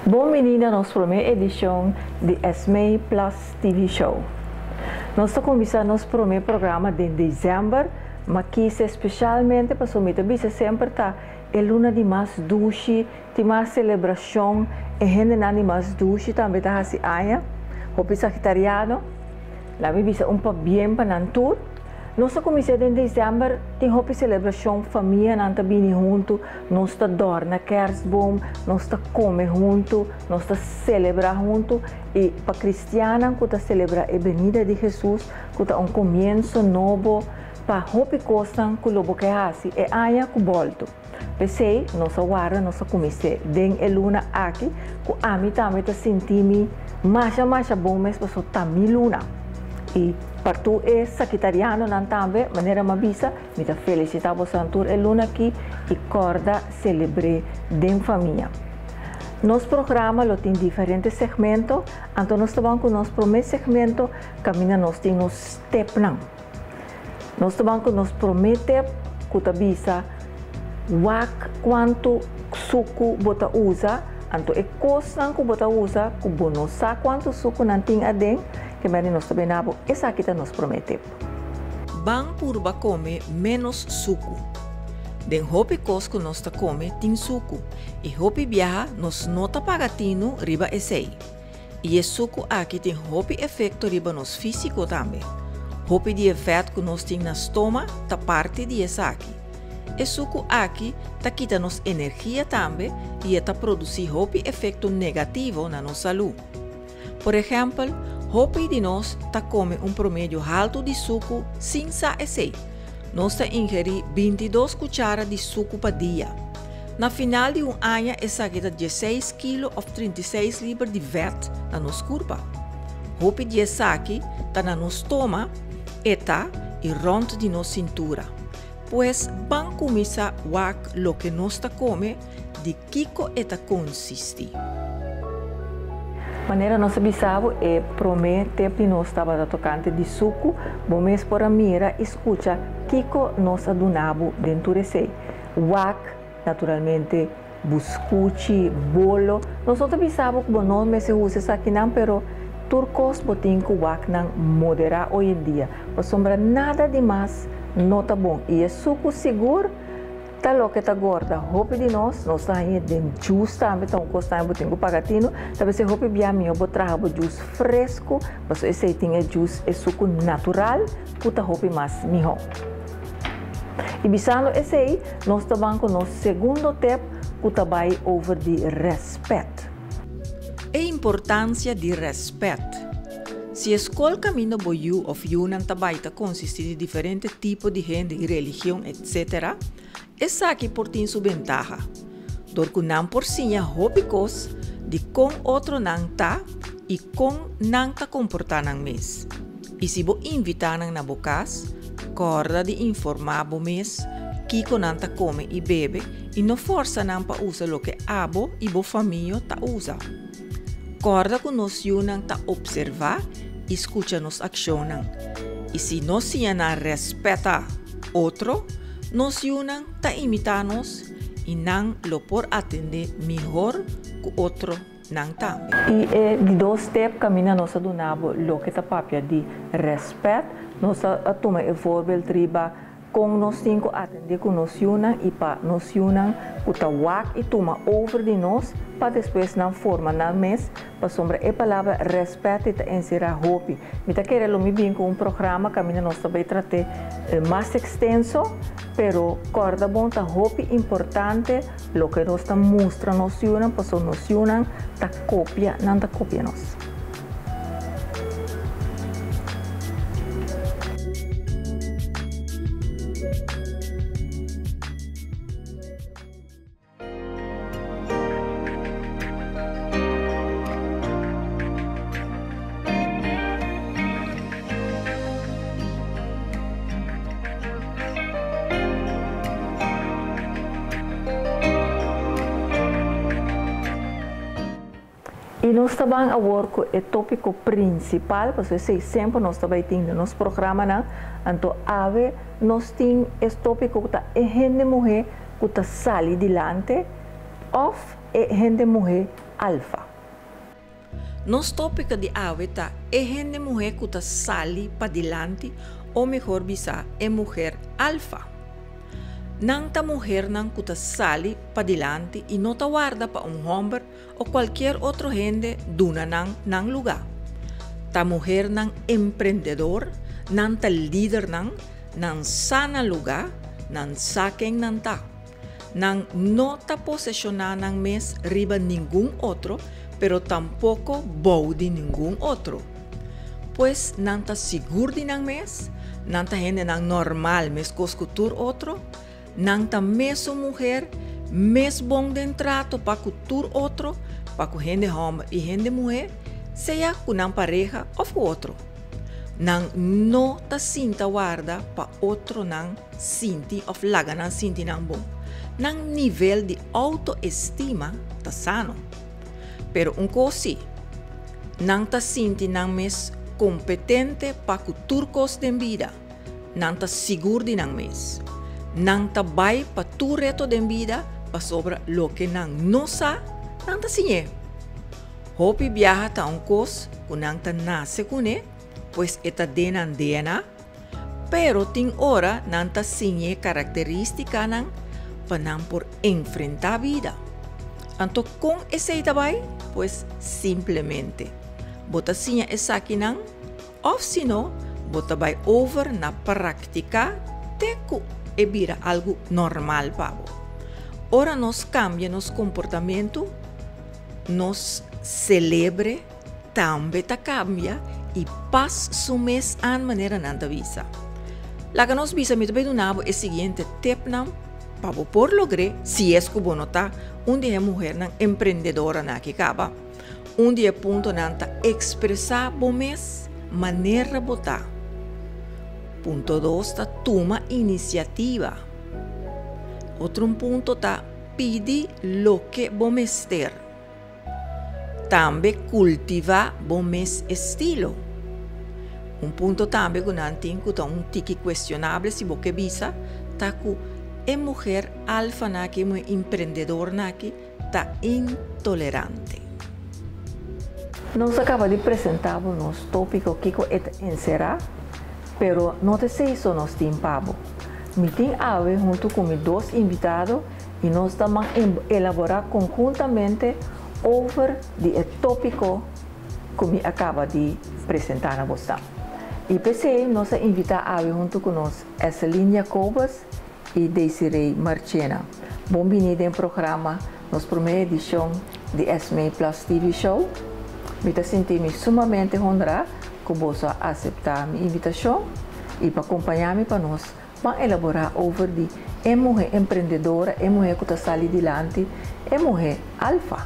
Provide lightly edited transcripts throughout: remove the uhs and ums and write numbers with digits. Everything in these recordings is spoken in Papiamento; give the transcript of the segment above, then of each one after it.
Bon bini na nos promé edishon di Esmee Plus TV Show. Nos ta kuminsá nos promé programa den desèmber, ma kise spesialmente pasobra mi ta bisa semper ta e luna di mas dushi, tin mas selebrashon, e hendenan di mas dushi tambe ta hasi aña. Hopi sagitariano, laga mi bisa un pabien pa nan tur. Nos ta kuminsá den desèmber, tin hopi selebrashon, famianan ta bini huntu, Nos ta dòrna kèrstboom, nos ta kome huntu, nos ta selebrá huntu i pa kristiannan ku ta selebrá e benida di Hesus, ku ta un komienso nobo pa hopi kosnan ku lo bo ke hasi e aña ku bòltu. P'esei nos a warda, nos a kumins'é den e luna aki ku ami tambe ta sinti mi masha masha bon mes pasobra ta mi luna. I pa tur e sagitarianonan tambe, manera mi a bisa, Mi ta felicita bosonan tur e luna aki y corda celebre den famia. Nos programa lo tin diferente segmento, anto nos ta ban cu nos prome segmento caminda nos tin nos stepnan. Nos ta ban cu nos prome tep cu ta bisa wak cuanto sucu bo ta usa, anto e cosnan cu bo ta usa cu bo no sa cuanto sucu nan tin aden, ke mende nos ta bena bo esaki ta nos prome tep. Ban purba kome ménos suku. Den hopi kos ku nos ta kome tin suku i hopi biaha nos no ta paga tinu riba esei. I e suku aki tin hopi efekto riba nos físiko tambe. Hopi di e vèt ku nos tin na stoma ta parti di esaki. E suku aki ta kita nos energia tambe i e ta produsí hopi efekto negativo na nos salú. Por ehèmpel, hopi di nos ta kome un promedio haltu di suku sin sa esei. Nos ta ingerí bintidos kuchara di suku pa dia. Na final di un aña esaki ta dieseis kilo òf trintiseis liber di vèt na nos kurpa. Hopi di esaki ta na nos stoma, eta i rònt di nos sintura. Pues ban kuminsá wak loke nos ta kome Di kiko e ta konsistí? Manera nos a bisa bo, e promé tep di nos tabata tokante di suku. Bo mes por a mira i skucha kiko nos a duna bo den tur esei. Wak, naturalmente, buskuchi, bolo. Nos no ta bisa bo ku bo no mester usa esakinan, pero tur kos bo tin ku wak nan moderá oyendia, pasobra nada di mas no ta bon. I e suku sigur. Ta loke ta gorda hopi di nos, nos ta hañ'e den juice tambe, ta un kos tambe bo tin ku paga tinu, ta bes e hopi bia mihó bo traha bo juice fresku, pasobra esei tin e juice, e suku natural ku ta hopi mas mihó. I bisando esei, nos ta ban ku nos segundo tep ku ta bai over di rèspèt. E importansia di rèspèt. Si e skol kaminda bo yu òf yunan ta bai ta konsistí di diferente tipo di hende i religion etc. Esaki por tin su bentaha, dor ku nan por siña hopi kos di kon otronan ta i kon nan ta komportá nan mes. I si bo invitá nan na bo kas, kòrda di informá bo mes kiko nan ta kome i bebe i no fòrsa nan pa usa loke abo i bo famia ta usa. Kòrda ku nos yunan ta opservá i skucha nos akshonnan. I si nos siña nan rèspètá otro, nos yunan ta imitá nos i nan lo por atendé mihor ku otronan tambe. I e di dos step kaminda nos a duna bo loke ta papia di rèspèt, nos a tuma e voorbeeld riba Kon nos tin ku atendé ku nos yunan i pa nos yunan ku ta wak i tuma over di nos pa despues nan forma nan mes, pasobra e palabra rèspèt ta enserá hopi. Mi ta kere lo mi bin ku un programa kaminda nos ta bai trat'é mas ekstenso, pero kòrda bon ta hopi importante loke nos ta mustra nos yunan pasobra nos yunan ta kopia, nan ta kopia nos. I nos ta ban awor ku e tópiko prinsipal, pasobra esei semper nos ta bai tin den nos programanan, anto awe nos tin es tópiko ku ta e hende muhé ku ta sali dilante òf e hende muhé alfa. Nos tópiko di awe ta e hende muhé ku ta sali padilanti o mihor bisá e muher alfa. Nan ta muhernan ku ta sali padilanti i no ta warda pa un hòmber o kualkier otro hende duna nan nan lugá. Ta muhernan emprendedor, nan ta lidernan, nan sa nan lugá, nan sa ken nan ta. Nan no ta poseshoná nan mes riba ningun otro, pero tampoko bou di ningun otro. Pues nan ta sigur di nan mes, nan ta hendenan normal meskos ku tur otro, nan ta mesun muher, mes bon den trato pa ku tur otro, pa ku hende hòmber i hende muhé, sea ku nan pareha òf ku otro. Nan no ta sinta warda pa otronan sinti òf laga nan sinti nan bon. Nan nivel di outoestima ta sano. Pero un kos sí, nan ta sinti nan mes kompetente pa ku tur kos den bida. Nan ta sigur di nan mes. Nan ta bai pa tur reto den bida pasobra loke nan no sa, nan ta siñ'é. Hopi biaha ta un kos ku nan ta nase kuné, pues e ta den nan DNA, pero tin ora nan ta siñ'é karakterístikanan pa nan por enfrentá bida. Anto kon esei ta bai? Pues simplemente, bo ta siña esakinan Òf si no, bo ta bai over na praktiká te ku e bira algu normal pa bo. Ora nos kambia nos komportamentu, nos selebre tambe ta kambia i pas su mes an manera nan ta bisa. Laga nos bisa mi ta bai duna bo e siguiente tepnan pa bo por logr'é si es ku bo no ta un di e muhernan emprendedoranan aki kaba. Un di e puntonan ta ekspresá bo mes manera bo ta. Punto dos ta tuma inisiativa. Otro un punto ta pidi loke bo mester. Tambe kultivá bo mes estilo. Un punto tambe ku nan tin ku ta un tiki kuestionable si bo ke bisa ta ku e muher alfa nan aki, e muher emprendedor nan aki, ta intolerante. Nos a kaba di presentá bo nos tópiko kiko e ta enserá, pero no ta esei so nos tin pa bo. Mi tin awe huntu ku mi dos invitado i nos ta man elaborá konhuntamente over di e tópiko ku mi a kaba di presentá na bosnan. I p'esei nos a invitá awe huntu ku nos Esseline Jacobus i Desiree Marchena. Bon bini den programa nos promé edishon di Esmee Plus TV Show. Mi ta sinti mi sumamente honrá ku boso a aseptá mi invitashon i pa kompañá mi pa nos ban elaborá over di e muhé emprendedora, e muhé ku ta sali dilanti, e muhé alfa.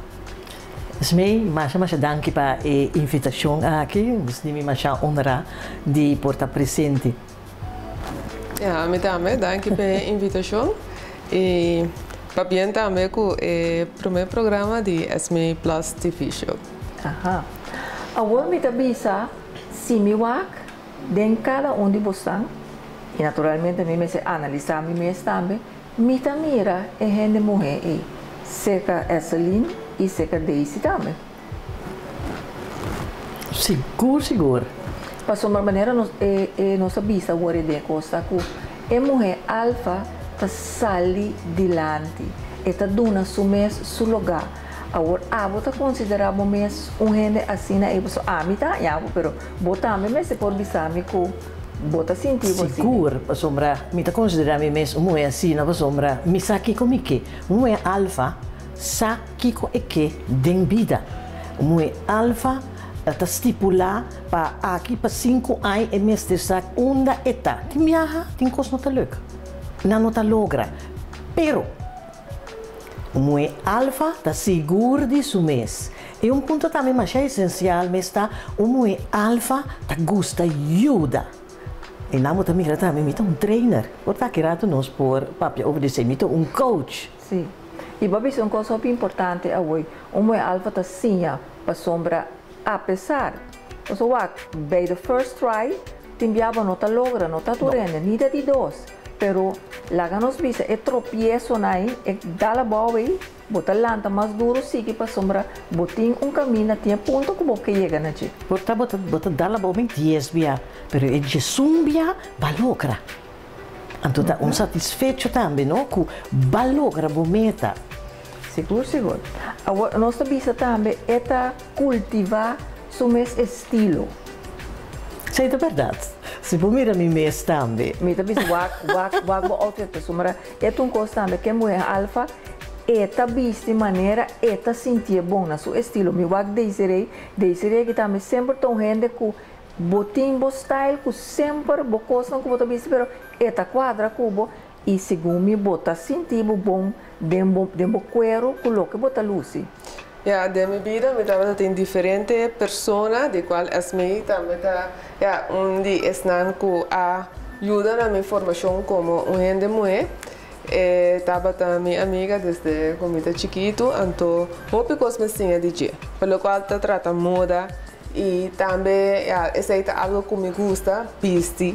Esmee, masha masha danki pa e invitashon aki. Mi sinti mi masha honrá di por ta presente. Ya, ami tambe. Danki pa e invitashon i pabien tambe ku e promé programa di Esmee Plus TV Show. Aha. Awor mi ta bisa si mi wak den kada un di bosnan, i naturalmente mi mester analisá mi mes tambe, mi ta mira e hende muhé ei, serka Esseline i serka Daisy tambe. Sigur sigur. Pasobra manera nos e e nos a bisa awor e den kos ta ku e muhé alfa ta sali dilanti, e ta duna su mes su lugá. Awor abo ta konsiderá bo mes un hende asina ei? Pasobra ami ta haña bo, pero bo tambe mester por bisa mi ku bo ta sinti bo asina. Sigur, pasobra mi ta konsiderá mi mes un muhé asina pasobra mi sa kiko mi ke. Un muhé alfa sa Kiko e ke den bida? Un muhé alfa ta stipulá pa aki pa sinku aña e mester sa unda e ta. Tin biaha tin kos no ta luk. Nan no ta logra. Pero un muhé alfa ta sigur di su mes. I un punto tambe masha esensial mes ta un muhé alfa ta gusta yuda. I nan bo ta mira tambe mi ta un trainer. Por ta aki rato nos por papia over di esei. Mi ta un coach. Sí. I bo a bisa un kos hopi importante awoi, un muhé alfa ta siña pasobra apesar, pasobra wak, bij de first try tin bia bo no ta logra, no ta tur hende, ni ta di dos, pero laga nos bisa e tropiesonan ei, e dal abou ei, Bo ta lanta mas duru sigui pasobra bo tin un kaminda, tin e punto ku bo ke yega na dje. Por ta bo ta bo ta dal abou men dies bia, pero e diesun bia ba logra. Anto ta un satisfecho tambe no ku ba logra bo meta. Sigur sigur. Awor nos ta bisa tambe e ta kultivá su mes estilo. Esei ta bèrdat. Si bo mira mi mes tambe. Mi ta bisa wak wak wak bo outfit pasobra E ta un kos tambe ke muhé alfa e ta bisti manera e ta sintié bon na su estilo. Mi wak Desiree, Desiree aki tambe semper ta un hende ku bo tin bo style ku semper bo kosnan ku bo ta bisti pero e ta kuadra ku bo i segun mi bo ta sinti bo bon den bo den bo kueru ku loke bo ta lusi. Ya, den mi bida mi tabata tin diferente persona di kual Esmee tambe ta ya un di esnan ku a yuda na mi formashon komo un hende muhé. E tabata mi amiga desde ku mi ta chikitu, anto hopi kos mi siña di dje, pa lokual ta trata moda i tambe ya esei ta algu ku mi gusta bisti.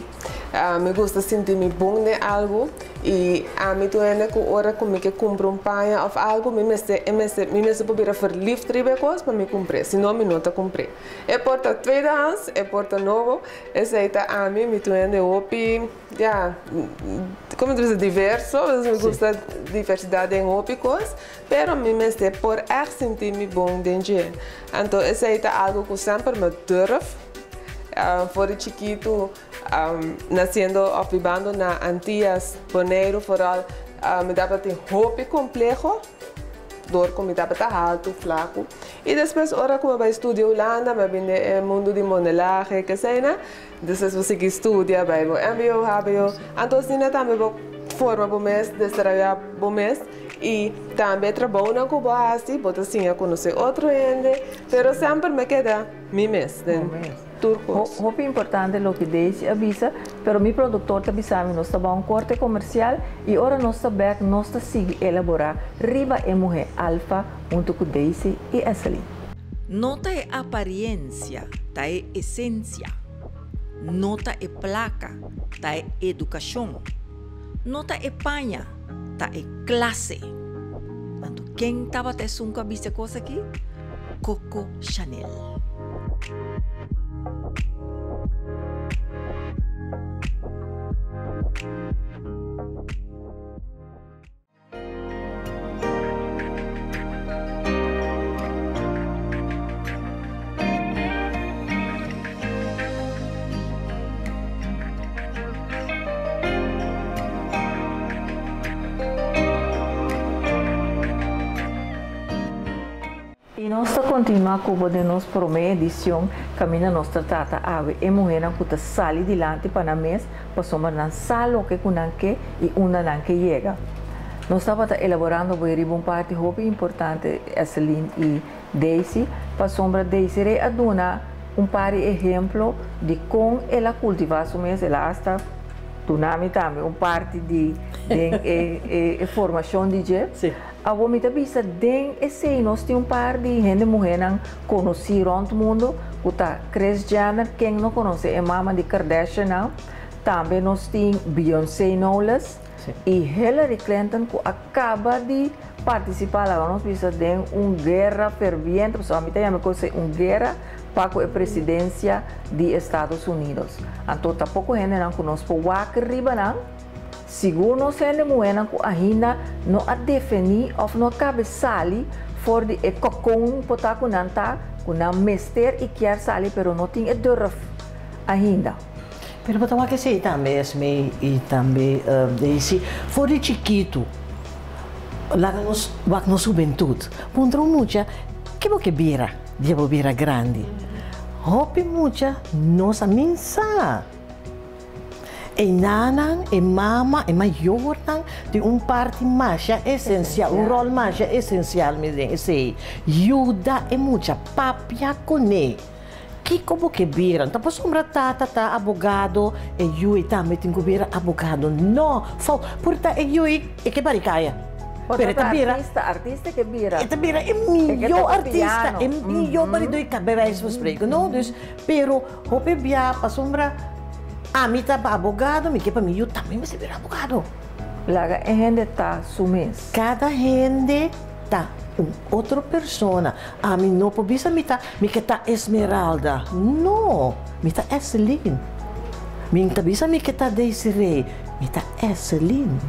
Mi gusta sinti mi bon den algu i ami tur hende ku ora ku mi ke kumpra un paña òf algu mi mester e mester mi mester por bira verliefd riba e kos pa mi kumpr'é si no mi no ta kumpr'é. E por ta tweedehands e por ta nobo esei ta ami mi tur hende hopi ya komo ta bisa diverso mi gusta diversidat den hopi kos pero mi mester por ègt sinti mi bon den dje anto esei ta algu ku semper mi durf. For di chikitu, nasiendo òf bibando na Antias, Boneiru foral, mi tabatin hopi kompleho dor ku mi tabata haltu, flaku. I despues ora ku mi a bai studia Hulanda, mi a bini den e mundu di modelahe, keseina. Despues bo sigui studia, bai bo mbo, hbo. Anto asina tambe bo forma bo mes, desaroyá bo mes. I tambe e trabounan ku bo hasi, bo ta siña konosé otro hende. Pero semper mi a keda. Mi mes den tur kos. Hopi importante loke Daisy a bisa, pero mi productor ta bisa mi nos ta ba un corte comercial y ora nos ta bek nos ta sigui elabora riba e muhe alfa hunto cu Daisy y Esselin. No ta e apariencia, ta e esencia. No ta e placa, ta e educacion. No ta e paña, ta e clase. Anto ken tabata esun cu a bisa e cos aki? Coco Chanel. I nos ta kontinuá ku bo den nos promé edishon kaminda nos ta trata awe e muhénan ku ta sali dilanti pa nan mes pasobra nan sa loke ku nan ke i unda nan ke yega. Nos tabata elaborando bo riba un parti hopi importante, Esselin i Daisy, pasobra Desiree a duna un par di ehemplo di kon el a kultivá su mes, el a asta duna mi tambe un parti di den e e formashon di dje. Awor mi ta bisa den esei nos tin un par di hende muhénan konosí rònt mundu ku ta Kris Jenner, ken no konosé e mama di Kardashiannan, tambe nos tin Beyoncé Knowles i Hillary Clinton ku a kaba di partisipá laga nos bisa den un guera ferviente, pasobra mi ta yama e kos ei un guera pa ku e presidensia di Estados Unidos. Anto ta poko hendenan ku nos por wak riba nan. Sigur nos hende muhénan ku ainda no a defení òf no a kabe sali for di e kokon por ta ku nan ta, ku nan mester i kier sali pero no tin e durf ainda. Pero bo ta wak esei tambe Esmee i tambe Daisy, for di chikitu laga nos wak nos hubentut. Puntra un mucha ke bo ke bira dia bo bira grandi. Hopi mucha no sa minsa. E nanan, e mama, e mayornan tin un parti masha esensial, un ròl masha esensial mes den esei. Yuda e mucha papia kuné. Kiko bo ke bira? No ta pasobra tata ta abogado, e yui tambe tin ku bira abogado. No! Fou, por ta e yui e ke barikaya. Pero e ta bira. Artista, artista ke bira. E ta bira e mihó artista, e mihó baridó di kap, bij wijze van spreken, no? Dus, pero hopi bia pasobra ami ta abogado, mi ke pa mi yu tambe mester bira abogado. Laga e hende ta su mes. Kada hende. Ta un otro persona. Ami no por bisa mi ta, mi ke ta Esmeralda. No, mi ta Esselin. Mi n'ta bisa mi ke ta Desiree, mi ta Esselin.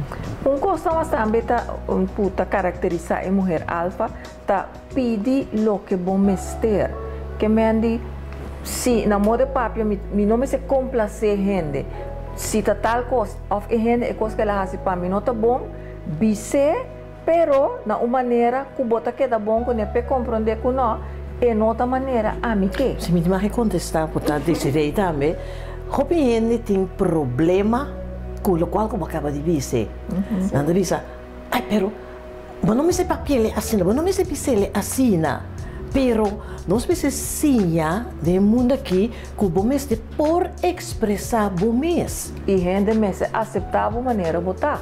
Un kos mas tambe ta ku ta karakterisá e muher alfa ta pidi loke bo mester. Ke men di, si na moda di papia mi mi no mester komplasé hende. Si ta tal kos òf e hende e kos ku el a hasi pa mi no ta bon, bis'é. Pero na un manera ku bo ta keda bon kuné p'e komprondé ku nò, e no ta manera ami ke. Si mi tin mag kontestá ku ta Desiree tambe, hopi hende tin problema ku lokual ku bo a kaba di bis'e. Nan ta bisa, Ai, pero bo no mester papi'el asina, bo no mester bis'el asina. Pero nos mester siña den e mundu aki ku bo mester por ekspresá bo mes. I hende mester aseptá bo manera bo ta.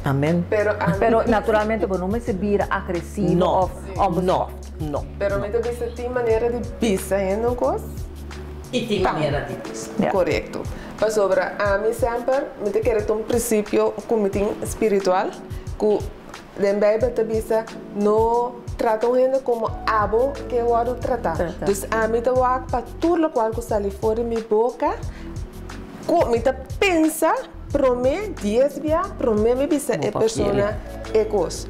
Amen. Pero ami. Pero naturalmente bo no mester bira agresivo No, of onbeschoft. no, no. Pero mi ta bisa tin manera di bisa hende un kos. I tin manera di bisa. Ja. Korekto. Pasobra ami semper mi ta kere ta un prinsipio ku mi tin spiritual ku den Beibel ta bisa no trata un hende komo abo ke wòrdu tratá. Tratá. Dus ami ta wak pa tur lokual ku sali for di mi boka Ku mi ta pensa promé dies bia promé mi bisa e persona e kos.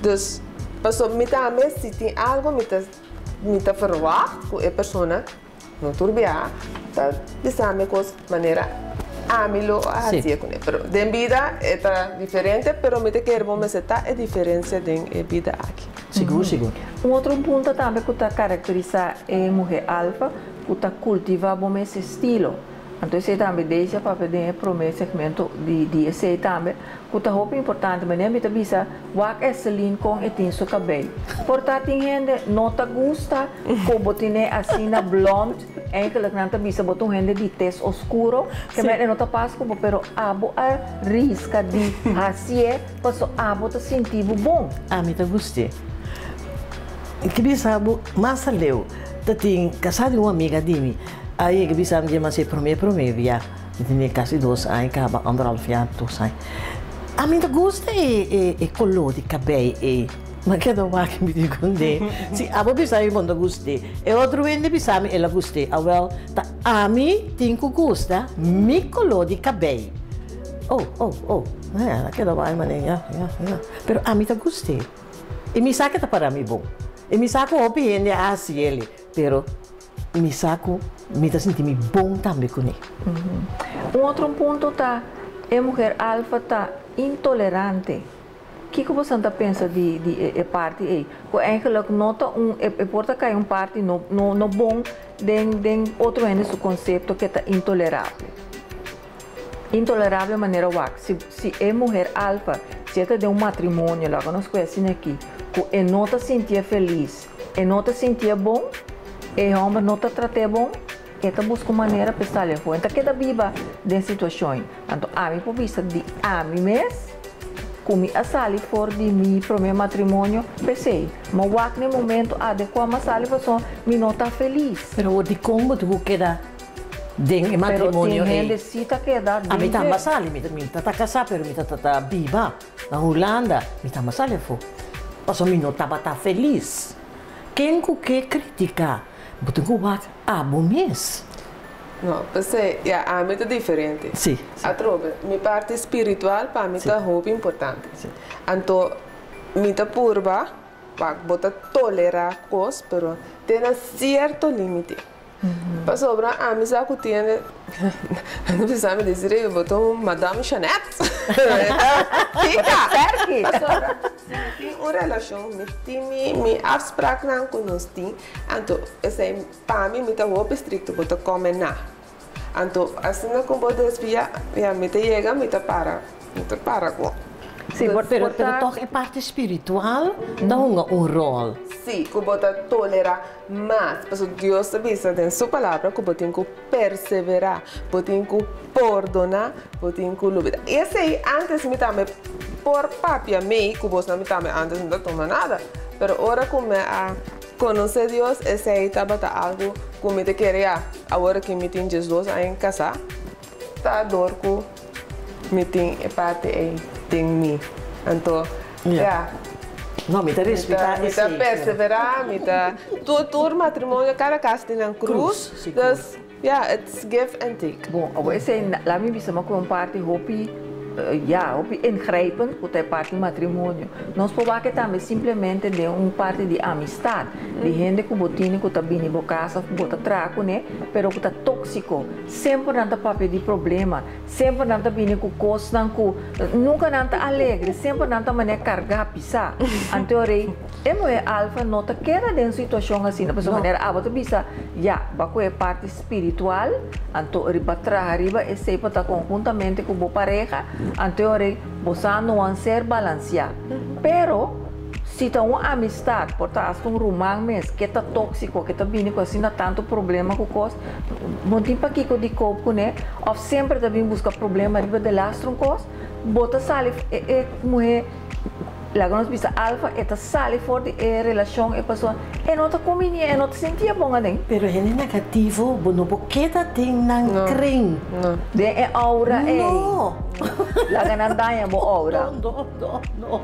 Dus paso mi tambe si tin algo mi ta mi ta ferwagt ku e persona no tur bia ta bisa mi e kos manera ami lo a hasié kuné. Pero den bida e ta diferente pero mi ta kere bo mester ta e diferensia den e bida aki. Sigur sigur. Un otro punto tambe ku ta karakterisá e muhé alfa Ku ta kultivá bo mes estilo. Anto esei tambe Daisy a papia den e promé segmento di di esei tambe ku ta hopi importante. Manera mi ta bisa wak Esselin kon e tin su kabei. Por ta tin hende no ta gusta ku bo tine asina blond, eigenlijk nan ta bisa bo ta un hende di tez oskuro, ke men e no ta pas ku bo pero abo a riska di hasié paso abo ta sinti bo bon. Ami ta gust'é. Ki bisa bo mas aleu. Ta tin kasá di un amiga di mi a yega bisa mi dje mas e promé promé bia mi tene kasi dos aña kaba anderhalf jaar dos aña a mi ta gusta e e e koló di kabei ei mi a keda wak mi di kundé si abo bisa mi bo no ta gust'é e otro hende bisa mi el a gust'é awèl ta ami tin ku gusta mi koló di kabei oh oh oh el a keda wak manera ya ya ya pero ami ta gust'é i mi sa ke ta para mi bon. I mi sa ku hopi hende a hasi el, pero mi sa ku mi ta sinti mi bon tambe kuné. Un otro punto ta e muher alfa ta intolerante. Kiko boso ta pensa di di e parti ei? Ku eigenlijk no ta un e por ta kai un parti no no no bon den den otro hende su konsepto ke ta intolerabel. Intolerabel manera wak si si e muher alfa si e ta den un matrimonio laga nos koe asina aki ku e no ta sintié felis e no ta sintié bon e homber no ta trat'é bon e ta buska un manera pa e sali afó e ta keda biba den situashon ei anto ami por bisa di ami mes ku mi a sali for di mi promé matrimonio p'esei mi a wak na e momento adekuá mi a sali pasobra mi no ta felis. Pero dikon bo tuvo keda Den e matrimonio Pero tin ei. hende si ta keda den Ami dje. tamba sali, mi mi ta ta kasá pero mi ta ta biba na Hulanda, mi tamba sali afó. Pasobra mi no tabata felis. Ken ku ke kritiká, bo tin ku wak abo mes. No, p'esei, ya, ami ta diferente. Sí. Atrobe, mi parti spiritual pa mi ta hopi importante. Sí. Anto, mi ta purba, wak, bo ta tolerá kos, pero te na sierto límite. Pasobra ami sa ku tiene no bisa mi Desiree bo ta un Madame Jeanette Tika pasobra si mi tin un relashon mi tin mi mi afspraaknan ku nos tin anto esei pa mi mi ta hopi strikto bo ta kome na anto asina ku bo desvia ya mi ta yega mi ta para mi ta para ku. Sí, por, Pero, por pero ta tòg e parti spiritual ta hunga un ròl. Sí, ku bo ta tolerá mas. Pasobra Dios ta bisa den su Palabra ku bo tin ku perseverá, bo tin ku pordoná, bo tin ku lubidá. I esei ántes mi tambe por papia mei ku bosnan, mi tambe ántes no ta tuma nada. Pero ora ku mi a konosé Dios, esei tabata algu ku mi ta kere ya. Awor ku mi tin diesdos aña kasá, ta dor ku mi tin e parti ei den mi. Anto, ya. No, mi ta respetá Mi ta esei. Perseverá, mi ta tur matrimonio, kada kas tin nan krus. Krus, sigur. Dus ja, it's give and take. Bon, awor esei laat mi bisa mi ku un parti hopi, ja, hopi ingrijpend ku ta e parti matrimonio. Nos por wak tambe simplemente den un parti di amistat, di hende ku bo tin ku ta bini bo kas òf bo ta traha kuné, pero ku ta tóksiko. Semper nan ta papia di problema, semper nan ta bini ku kosnan ku nunka nan ta alegre, semper nan ta manera kargá, pisá. Anto rei, e muhé alfa no ta keda den situashon asina, pasobra manera abo ta bisa, ya, bo a kohe e parti spiritual, anto riba traha riba esei pa ta konhuntamente ku bo pareha, anto rei bo sa no ser balansiá. Pero si ta un amistat, por ta hasta un ruman mes, ku ta tóksiko, ku ta bini ku asina tantu problema ku kos, bo tin pakiko di cope kuné, òf semper ta bin buska problema riba di lastro un kos, bo ta sali e muhé, laga nos bisa alfa, e ta sali for di e relashon, e persona, e no ta kumbiní, e no ta sinti bon aden. Pero hende negativo, bo no por keda den nan No. kring. No. Den e aura ei. No. Laga nan daña bo aura. No, no, no.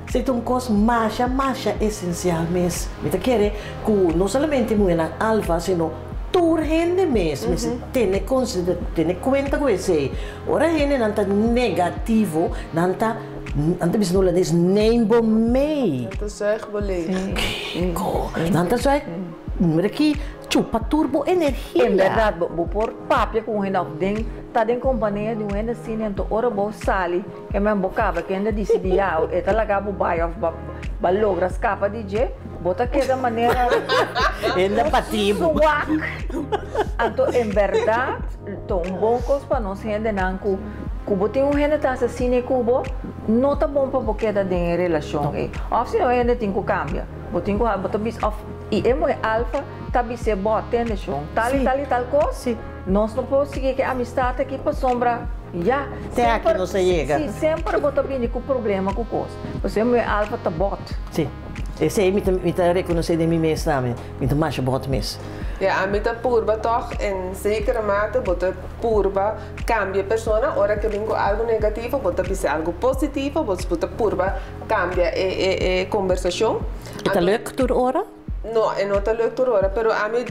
Esei ta un kos masha, masha esensial mes. Mi ta kere ku no solamente muhénan alfa, sino tur hende mes mester tene kuenta ku esei. Ora hendenan ta negativo, nan ta bisa na hulandes, neem bo mee. Nan ta zuig bo leeg. Kiko? Nan ta zuig, mira aki, chupa tur bo energia. En bèrdat, bo por papia ku un hende òf den ta den kompania di un hende asina, anto ora bo sali, ke men bo kaba, ke hende disidí ya, e ta laga bo bai òf bo logra skapa di dje, bo ta keda manera Hende patibu. Zwak. Anto, en bèrdat, ta un bon kos pa nos hendenan ku bo tin un hende ta asina ku bo, no ta bon pa bo keda den e relashon ei. Òf si no hende tin ku kambia. Bo tin ku bo ta bisa òf i e muhé alfa ta bis'é bo tende shon. Tal i tal i tal kos. Nos no por sigui ku e amistat aki pasobra ya. Te aki nos a yega. Si, semper bo ta bini ku problema ku kos. Pasobra e muhé alfa ta bòt. Si. Esei mi ta rekonosé den mi mes tambe. Mi ta masha bòt mes. Ja, ami ta purba toch in zekere mate, bo ta purba kambia persona ora ku bin ku algu negativo, bo ta bisa algu positivo, bo ta purba kambia e kombersashon. E ta luk tur ora? No, e no ta luk tur ora, pero ami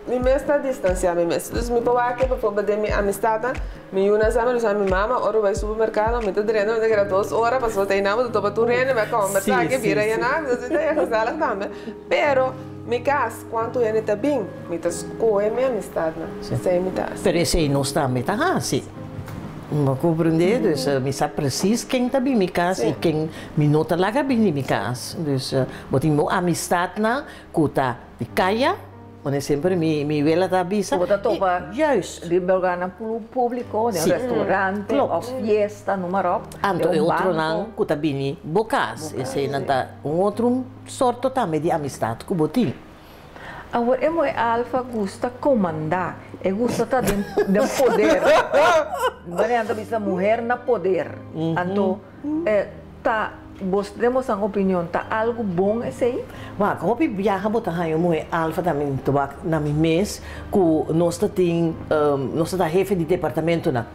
mi mes ta distansiá mi mes. Dus mi por wak bijvoorbeeld den mi amistat, mi yunan sa mi, mi mama, ora bai supermerkado, mi ta drenta, mi ta keda 2 ora, pasobra ta einan bo ta topa tur hende, mi a kombersá, ke bira yaná, dus mi ta e gezellig tambe. Pero mi kas, kuantu hende ta bin, mi ta skohe mi amistatnan. Esei mi ta hasi. Pero esei nos tambe ta hasi. Bo komprendé? Dus mi sa precies ken ta bin mi kas i ken mi no ta laga bin di mi kas. Dus bo tin bo amistatnan ku ta di kaya, wanneer semper mi wela ta bisa. Bo ta topa Juist. di lugánan públiko, di un restaurante òf fiesta, noem maar op. Anto di e un otronan banko. Ku ta bini bo kas. Eseinan ta un otro sorto tambe di amistat ku bo tin. Awor, e muhé alfa gusta komandá, e gusta ta den poder. Wanneer ta bisa muhé na poder. Anto, ta bo demos un opinion, ta algu bon esei? Maar hopi biaha bo ta haña muhé alfa tambe tobak na mi mes ku nos ta tin nos ta hefe di departamentonan.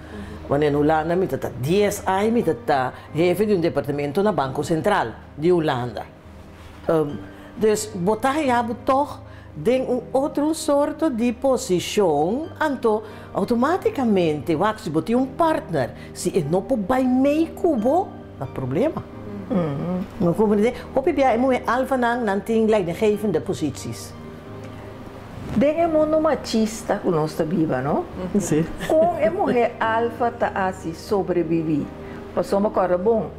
Wanneer na Hulanda mi ta 10 aña mi ta hefe di un departamento na Banko Sentral di Hulanda. Dus bo ta haña bo toch den un otro sorto di posishon, anto outomátikamente wak si bo tin un partner, si e no por bai mee ku bo, ta problema. No komprendé? Hopi biaha e muhé alfanan nan tin leidinggevende posities. Den e mundu machista ku nos ta biba, no? Si. Kon e muhé alfa ta asina sobreviví? Pasobra kòrda bon,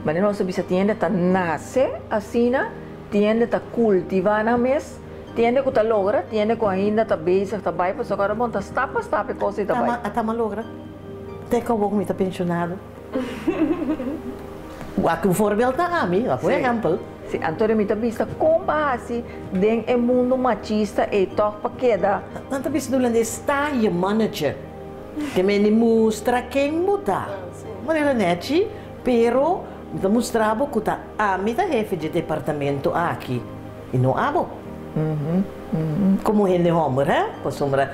ma nos bisa tin hende ta nase asina, tin hende ta kultivá nan mes, tin hende ku ta logra, tin hende ku ainda ta bezig ta bai, pasobra kòrda bon, ta stap pa stap e kos ei ta bai. Tama, atama logra. Te ku mi ta penshonado. Wak un voorbeeld na ami, por ehèmpel. Si, anto mi ta bisa kon pa hasi den e mundu machista e toch pa keda. Nan ta bisa hulandes, sta je mannetje. Ke men mustra ken bo ta. Manera nèchi, pero mi ta mustra bo ku ta ami ta hefe di departamento aki. I no abo. Komo hende hòmber, hè? Pasobra.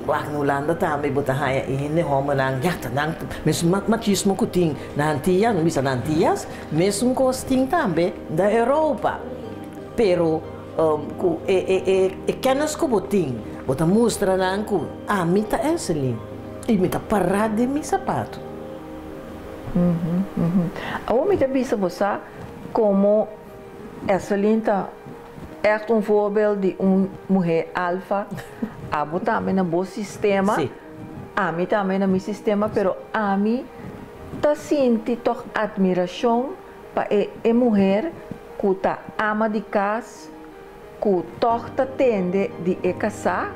Wak na Hulanda tambe bo ta haña e hende hòmbernan, ya ta nan mesun machismo ku tin na Antillas, no bisa na Antillas, mesun kos tin tambe na Europa. Pero ku e e e e kènis ku bo tin, bo ta mustra nan ku ami ta Esselin i mi ta pará den mi sapatu. Awor mi ta bisa bo sa komo Esselin ta Echt un voorbeeld di un muher alfa. Abo tambe na bo sistema. Sí. Ami tambe na mi sistema, pero ami ta sinti toch admiracion pa e e muher cu ta ama di cas, cu toch ta tende di e casá.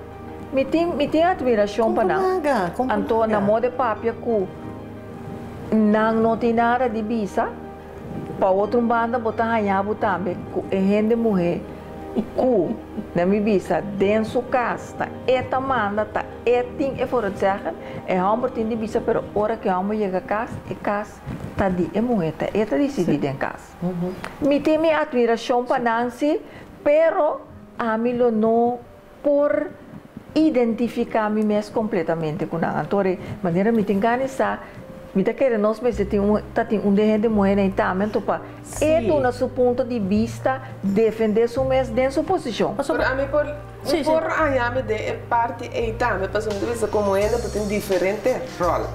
Mi tin mi tin admiracion pa nan. Con por Anto na laga. modo papia cu nan no tin nada di bisa. Pa otro un banda bo ta haña bo tambe ku e hende muhé ku, na mi bisa, den su kas ta e ta manda, ta e tin e voor het zeggen. E hòmber tin di bisa pero ora ku e hòmber yega kas, e kas ta di e muhé, ta e ta disidí den kas. Mi tin mi atmirashon pa nan si, pero ami lo no por identifiká mi mes kompletamente ku nan. Anto ora manera mi tin gana di sa, mi ta kere nos mester tin un ta tin un den hende muhé na e tambe anto pa e duna su punto di bista, defendé su mes den su posishon. Pero ami por mi por haña mi den e parti ei tambe pasobra mi ta bisa komo hende bo tin diferente ròl.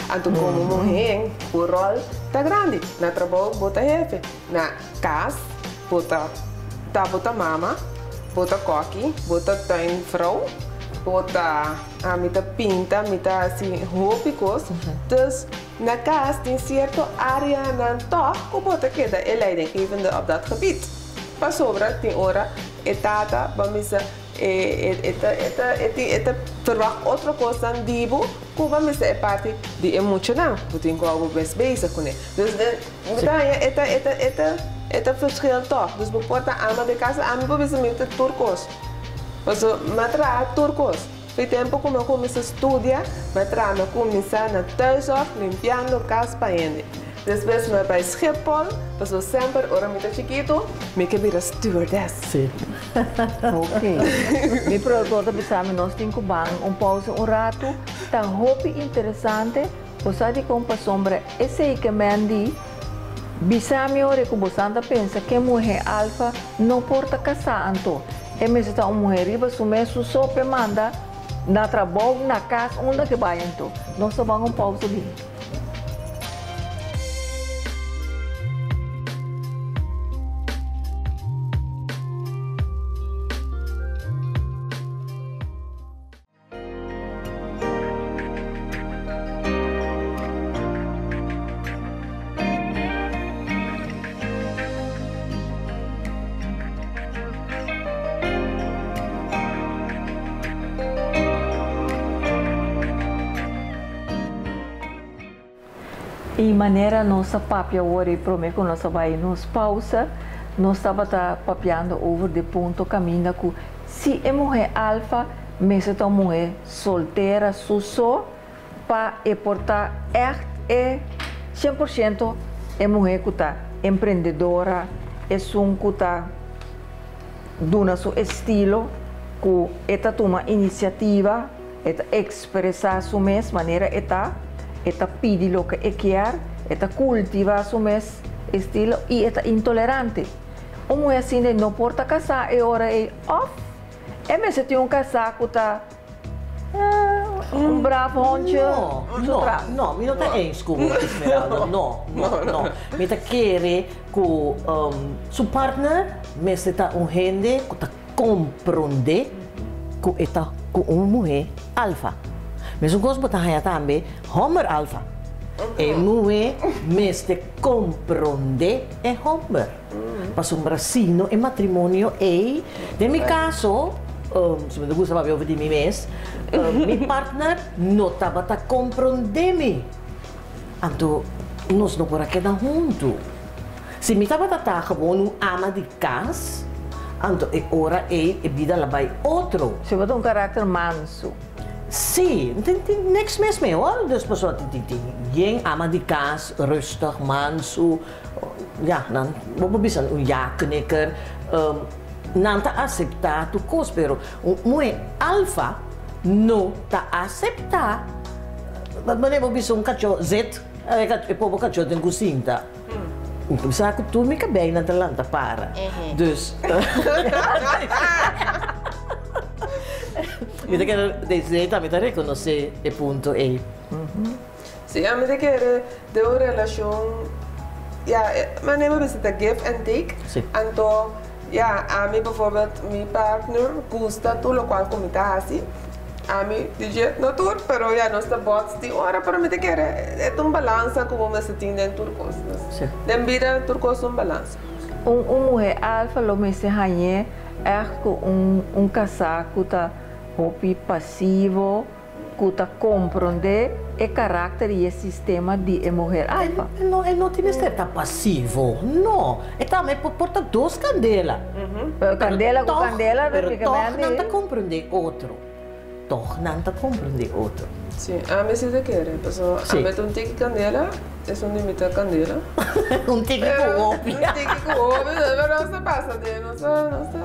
Anto komo muhé bo ròl ta grandi. Na trabou bo ta hefe, na kas bo ta ta bo ta mama, bo ta kòki, bo ta tuinvrouw, bo ta mi ta pinta, mi ta hasi hopi kos. Dus na kas tin sierto áreanan tòg ku bo ta keda e leidinggevende op dat gebied. Pasobra tin ora e tata bo a misa e e ta e ta e tin e ta verwagt otro kosnan di bo ku bo a misa e parti di e muchanan. Bo tin ku hou bo mes bezig kuné. Dus Bo ta haña e ta e ta e ta e ta verschil tòg. Dus bo por ta ama di kas, ami por bisa mi ta tur kos. Paso mi a traha tur kos. Fi tempu ku mi a kuminsá studia, mi a traha, mi a kuminsá na thuiszorg limpiando kas pa hende. Despues mi a bai Schiphol, paso semper ora mi ta chikitu mi ke bira stewardess. Sí. Ok. Mi productor ta bisa mi nos tin ku ban un pausa un ratu. Ta hopi interesante. Bo sa dikon pasobra esei ke men di, Bisa mi ora ku bosan ta pensa ke muhé alfa no por ta kasá anto e mester ta un muhé riba su mes su so p'e manda na trabou na kas unda ke bai anto. Nos ta ban un pausa bin. I manera nos a papia awor i prome ku nos a bai nos pausa, nos tabata papiando over di punto kaminda ku si e muhé alfa mester ta un muhé soltera su so pa e por ta ègt e shen por shento e muhé ku ta emprendedora, esun ku ta duna su estilo, ku e ta tuma inisiativa. E ta ekspresá su mes manera e ta, e ta pidi loke e kier, e ta kultivá su mes estilo i e ta intolerante. Un muhé asina no por ta kasá e ora ei òf e mester tin un kasá ku ta un braf hòntje su tras. No, no, mi no ta eens ku bo, Esmeralda. No, no, no. Mi ta kere ku su partner mester ta un hende ku ta Komprondé ku e ta ku un muhé alfa. Mesun kos bo ta haña tambe hòmber alfa. E muhé mester komprondé e hòmber. Pasobra si no e matrimonio ei, den mi kaso, si mi ta gusta papia over di mi mes, mi partner no tabata komprondé mi. Anto nos no por a keda huntu. Si mi tabata ta gewoon un ama di kas, anto e ora ei e bida la bai otro. Si bo ta un karakter mansu. Si, tin tin niks mis mee hoor. Dus pasobra tin tin tin yen ama di kas, rustig, mansu, ya, nan bo por bisa un ja-knikker, nan ta aseptá tur kos, pero un muhé alfa. no ta aseptá, manera bo bisa un kachó zet, e pober kachó den ku sinta. Mi sa ku tur mi kabeinan ta lanta para. Dus mi ta kere desde tambe ta rekonosé e punto ei. Si, ami ta kere den un relashon, ya, manera bo bisa ta give and take. Anto, ya, ami bijvoorbeeld mi partner gusta tur lokual ku mi ta hasi. Ami di dje, no tur, pero ya, nos ta bots tin ora, pero mi ta kere e ta un balansa ku bo mester tin den tur kos. Den bida tur kos ta un balansa. Un un muhé alfa lo mester hañ'é ègt ku un un kasá ku ta hopi pasivo, ku ta komprondé e karakter i e sistema di e muher alfa. E no e no tin mester ta pasivo, no. E tambe por por ta dos kandela. Pero kandela ku kandela Pero tòg nan ta komprondé otro. Tòg nan ta komprondé otro. Sí, ami si ta kere, pasobra ami ta un tiki kandela, esun di mi ta kandela. Un tiki ku hopi. Un tiki ku hopi, pero nos ta pasa den, nos ta, nos ta.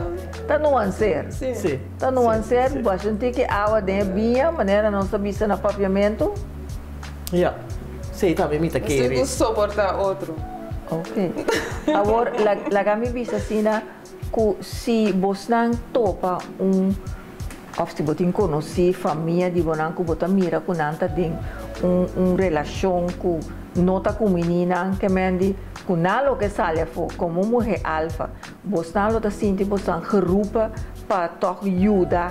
Ta nuanser. Sí. Ta nuanser, basha un tiki awa den e biña, manera nos ta bisa na papiamentu. Ja, sí, tambe mi ta kere. Nos tin ku soportá otro. Ok. Awor, laga mi bisa asina ku si bosnan topa un, òf si bo tin konosí famia di bonan ku bo ta mira ku nan ta den un un relashon ku no ta kuminí nan, ke men di ku nan loke sali afó komo muhé alfa, Bosnan lo ta sinti bosnan geroepen pa tòg yuda.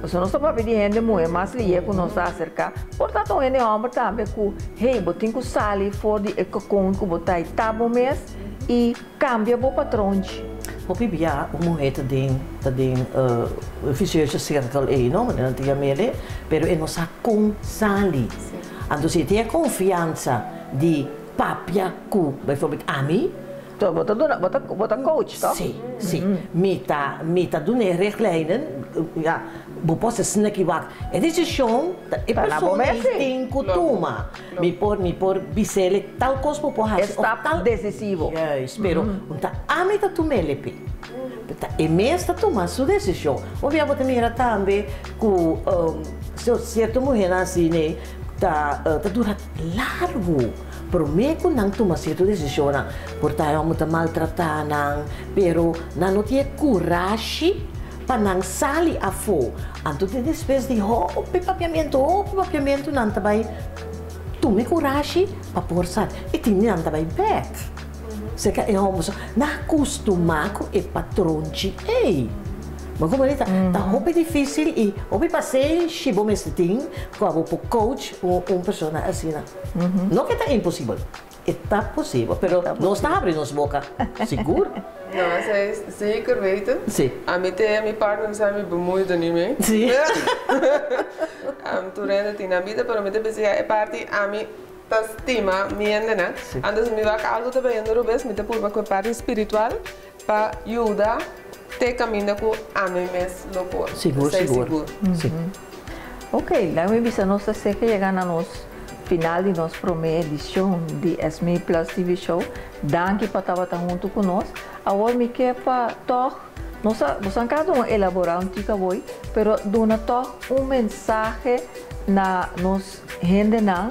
Pasobra nos ta papia di hende muhé mas lié ku nos ta aserká. Por ta ta un hende hòmber tambe ku, hey, bo tin ku sali for di e kokon ku bo ta i ta bo mes i kambia bo patronchi. Hopi bia un muhé ta den ta den e vicioso cirkel ei no, manera nan ta yam'el, pero e no sa kon sali. Anto si e tin e konfiansa di papia ku bijvoorbeeld ami, So bo ta duna, bo ta, bo ta coach, toch? Sí, sí. Mi ta, mi ta duna e richtlijnen, ja, bo por haci sneki wak. E decision ta e Ta na bo persona mes, sí. tin cu tuma. Mi por, mi por bis'ele tal cos bo por E haci of stap tal. decisivo. Juist, pero un ta ami ta tum'ele p'e. Ta e mes ta tuma su decision. Obia bo ta mira tambe cu cierto muhernan asina ta, ta dura largo. Promé ku nan tuma sierto desishonnan, por ta e hòmber ta maltratá nan, pero nan no tin e kurashi pa nan sali afó. Anto te despues di hopi papiamentu, hopi papiamentu nan ta bai tuma e kurashi pa por sali. I tin di nan ta bai bèk serka e hòmber. So, nan a kustumá ku e patronchi ei. Bo komo ta? Ta hopi difísil i hopi pasenshi bo mester tin ku abo por coach un persona asina. No ke ta imposibel, e ta posibel, pero nos ta habri nos boka, sigur. No, esei zeker weten. Sí. Ami te mi partner sa mi bemoei er niet mee. Sí. Tur hende tin nan bida, pero mi ta bisa ya e parti ami ta stima mi hendenan. Sí. Anto si mi wak algo ta bayendo robes, mi ta purba ku e parti spiritual pa yuda te kaminda ku ami mes lo por. Sigur, Esei sigur. sigur. Sí. Ok, laga mi bisa nos ta serka yega na nos final di nos prome edicion di Esmee Plus TV Show. Danki pa tabata hunto cu nos. Awor mi ke pa tog, nos a, boso a cada un elabora un tika awoi, pero duna tog un mensahe na nos hendenan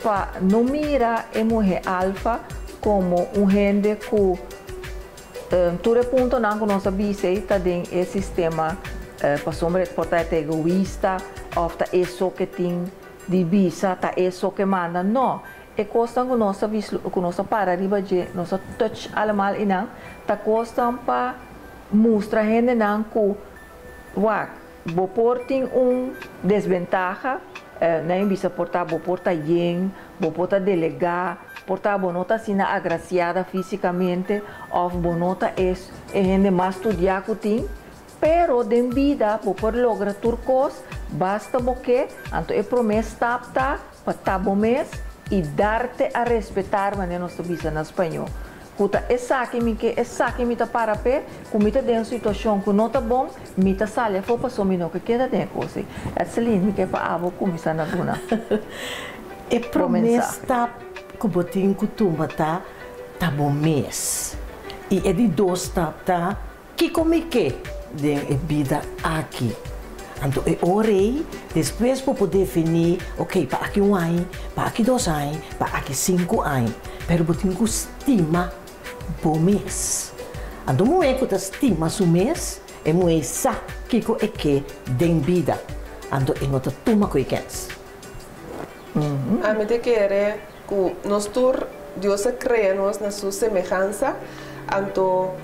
pa no mira e muhe alfa como un hende cu Tur e puntonan ku nos a bisa ei ta den e sistema pasobra e por ta e ta egoista òf ta e so ke tin di bisa, ta e so ke manda. No, e kosnan ku nos a ku nos a para riba dje, nos a touch allemal einan, ta kosnan pa mustra hendenan ku wak, Bo por tin un desbentaha, nan bisa por ta bo por ta yen, bo por ta delegá, por ta bo no ta asina agrasiada físikamente òf bo no ta e e hende mas studiá ku tin, pero den bida bo por logra tur kos basta bo ke, anto e promé stap ta pa ta bo mes i darte a respetar manera nos ta bisa na spañó. Ku ta esaki mi ke, esaki mi ta para p'e, ku mi ta den un situashon ku no ta bon, mi ta sali afó pasobra mi no ke keda den e kos ei. Etseline, mi ke pa abo kuminsá na duna E bo promé mensahe. stap ku bo tin ku tuma ta ta bo mes. I e di dos stap ta kiko mi ke den e bida aki. Anto e ora ei, despues bo por definí, ok, pa aki un aña, pa aki 2 aña, pa aki 5 aña. Pero bo tin ku stima bo mes. Anto muhé ku ta stima su mes, e muhé sa kiko e ke den bida. Anto e no ta tuma ku e kens. Ami ta kere ku nos tur Dios a krea nos na su semehansa, anto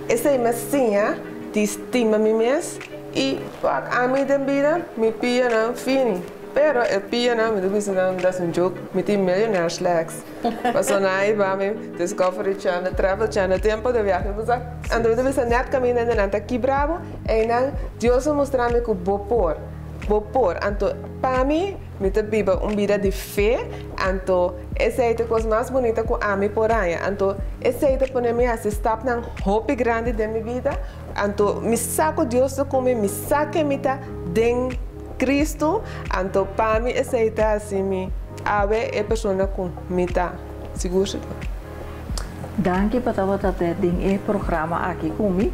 esei mi a siña di stima mi mes i wak ami den bida mi pianan fini, pero e pianan mi ta bisa nan mi ta hasi un joke mi tin millionaires legs pasobra nan a hiba mi Discovery Channel, Travel Channel tempo de viahe bo sa anto mi ta bisa nèt kaminda hende nan ta kibra bo einan Dios a mustra mi ku bo por. Bo por. Anto, pa mi, mi ta biba un bida di fe, anto esei ta e kos mas bunita ku ami por haña. Anto, esei ta pone mi hasi stapnan hopi grandi den mi bida. Anto, mi sa ku Dios ta ku mi, mi sa ke mi ta den Kristu. Anto, pa mi esei ta hasi mi awe e persona ku mi ta. Sigur sigur. Danki pa tabata den e programa aki ku mi.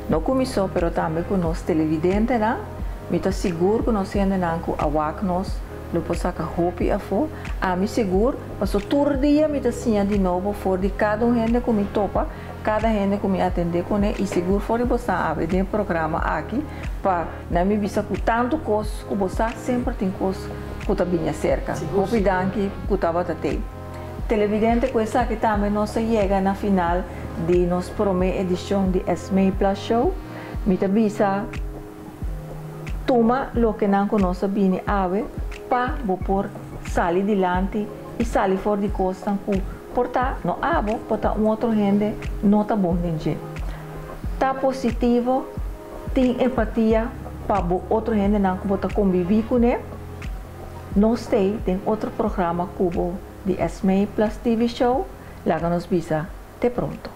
No ku mi so, pero tambe ku nos televidentenan. Mi ta sigur ku nos hendenan ku a wak nos lo por saka hopi afó. Ami sigur, paso tur dia mi ta siña di nobo for di kada un hende ku mi topa, kada hende ku mi atendé kuné i sigur for di bosan awe den e programa aki pa nan mi bisa ku tantu kos ku bo sa semper tin kos ku ta bini aserka. Hopi danki ku tabata tei. Televidente, ku esaki tambe nos a yega na final di nos promé edishon di Esmee Plus Show. Mi ta bisa tuma loke nan ku nos a bini awe pa bo por sali dilanti i sali for di kosnan ku por ta no abo, por ta un otro hende no ta bon den dje. Ta positivo, tin empatia pa bo otro hendenan ku bo ta kombiví kuné. Nos t'ei den otro programa ku bo di Esmee Plus TV Show, laga nos bisa te pronto.